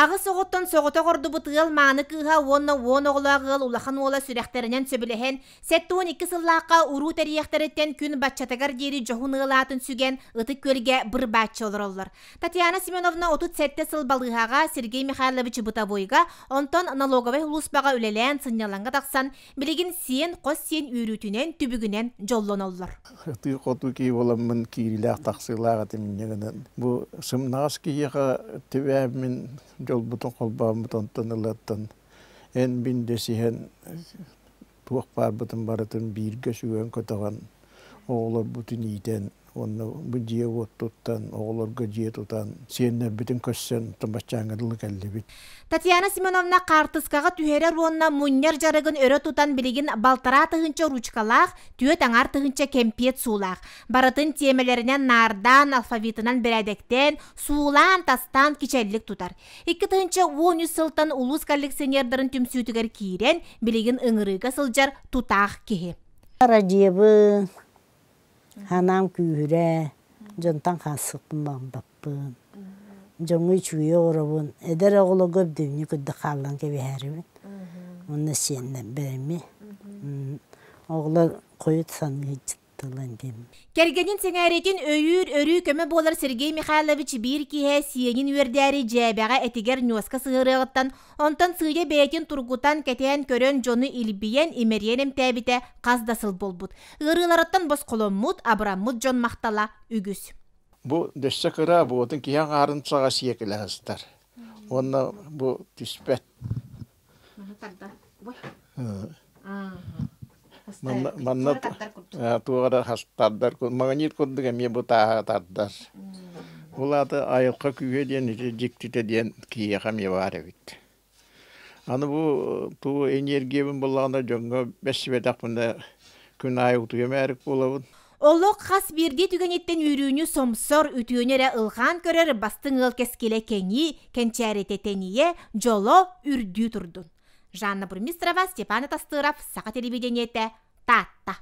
Аҕыс оҕоттон соҕотох ордубут ыал мааны кыыһа уонна 10 оҕолоох ыал улахан уола сүрэхтэринэн сөбүлэһэн, 72 сыллаахха уруу тэрийиэхтэриттэн күн баччатыгар диэри дьоһун ыал аатын сүгэн Ытык Күөлгэ быр-бааччы олороллор. Татьяна Семеновна 37 сыл балыыһаҕа Сергей Михайлович бытовойга, онтон налоговай улууспаҕа үлэлээн сынньалаҥҥа тахсан, билигин сиэн, хос сиэн үөрүүтүнэн, түбүгүнэн дьоллоноллор. Ытыы-хотуу киһи буоламмын киириилээх-тахсыылаах этим инньэ гынан бу сымнаҕас киһиэхэ түбээммин дьолбутун холбооммут онтон ылаттан эн-мин дэсиһэн туох баарбытын барытын бииргэ сүгэн-көтөҕөн оҕолорбутун иитэн уонна бу дьиэ-уот туттан, оҕолорго дьиэ тутан, сиэннэрбитин көрсөн баччааҥҥа дылы кэллибит. Татьяна Семеновна хаартыскаҕа түһэрэр уонна мунньар дьарыгын өрө тутан билигин балтараа тыһыынча ручкалаах, түөрт аҥаар тыһыынча кэмпиэт суулаах. Барытын тиэмэлэринэн наардаан, алфавитынан бэрээдэктээн, суулаан, тастаан кичэллик тутар. 2013 сылтан улуус коллекционердарын түмсүүтүгэр киирэн, билигин ыҥырыыга сылдьар тутаах киһи. Радиобын, ханаам күүһүрэ, дьонтон хаалсыкпын баҕарбаппын. Дьоҥҥо үчүгэйи оҥоробун, эдэр оҕолорго өбдөбүнньүк курдук хааллан кэбиһээрибин. Уонна сиэннэрбэр эмиэ. Оҕолор хойут саныы тылын диэн. Кэргэнин сэҥээриитин өйүүр, өрүү көмө буолар Сергей Михайлович биир киэһэ сиэнин үөрдээри дьээбэҕэ этигэр ньуоска сыһыарыаҕыттан, онтон сыыйа бэйэтин тургутан, кэтээн көрөн дьону илбийэн, имэрийэн эмтээбитэ хас да сыл буолбут. Ыарыыларыттан босхоломмут, абыраммыт дьон махтала үгүс. Бу дөссө кыра буотун киһи аҥаарын саҕа сиэкилэ сыстар. Уонна бу түспэт. Манна манна туох эрэ хастардар магнит курдук эмиэ бу тааһа тардар. Ол аата айылҕа күүһэ диэн ити дьиктитэ диэн киһиэхэ эмиэ баар эбит. Аны бу туу энергиябын буллаҕына дьоҥҥо бэссибэтэхпинэ күн аайы утуйа мээрик буолабын. Олох хас биирдии түгэниттэн үөрүүнү сомсор, үтүөнү эрэ ылҕаан көрөр бастыҥ ыал кэскилэ кэҥии, кэнчээритэ тэнийэ, дьоло үрдүү турдун. Жанна Бурмистрова, Степан Атастыров, Саха телевидениетэ, Таатта.